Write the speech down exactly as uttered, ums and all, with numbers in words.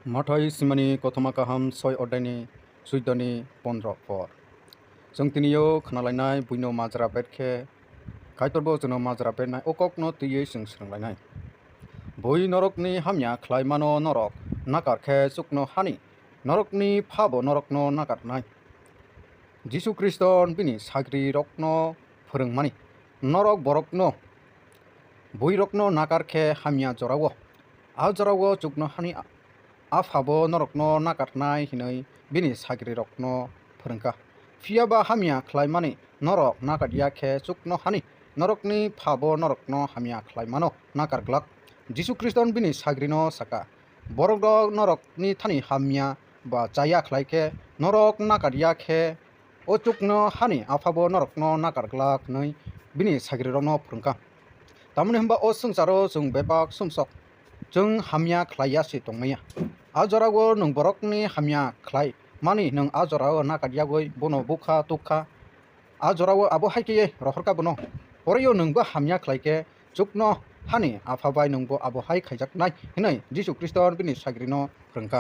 Mathai simani kothoma kaham soi odai ni suido ni pondro por. Chwng tini o khna lainai buino majra bet khe Kaitor bo chwngno majra betnai o kokno twiwi chwng swrwng lainai. Bui norokni hamya khlai mano norok nakar khe chukno hani norokni pha bo norokno nakar nai. Jisu Khristo bini sagrirokno phwrwngmani, norok borokno buirokno nakar khe hamya jorao, a jorao chukno hani Apha bo norokno nakarnai hinwi bini sagrirokno phwrwngkha. Phiya ba hamya khlaimani norok nakarya khe chukno hani norokni Pha bo norokno hamya khlaimano nakar glak. Jisu Khristo bini sagrino saka, "Borok norokni thani hamya ba chaya khlai khe norok nakarya khe o chukno hani Apha bo norokno nakar glak," hwnwi bini sagrirokno phwrwngkha. Tamoni hwnba o swngcharo chwng bebak sumsok chwng hamya khlai ya se tongmaya. A jorao nwng borokni hamya khlai mani nwng a jorao nakar yagwi bono bukha tukha. A jorao abo hai khe rohorkha bono. Pore o nwngbo hamya khlai khe chukno hani Apha bai nwngbo abo hai khaijaknai hwnwi Jisu Khristo bini sagrino phwrwngkha.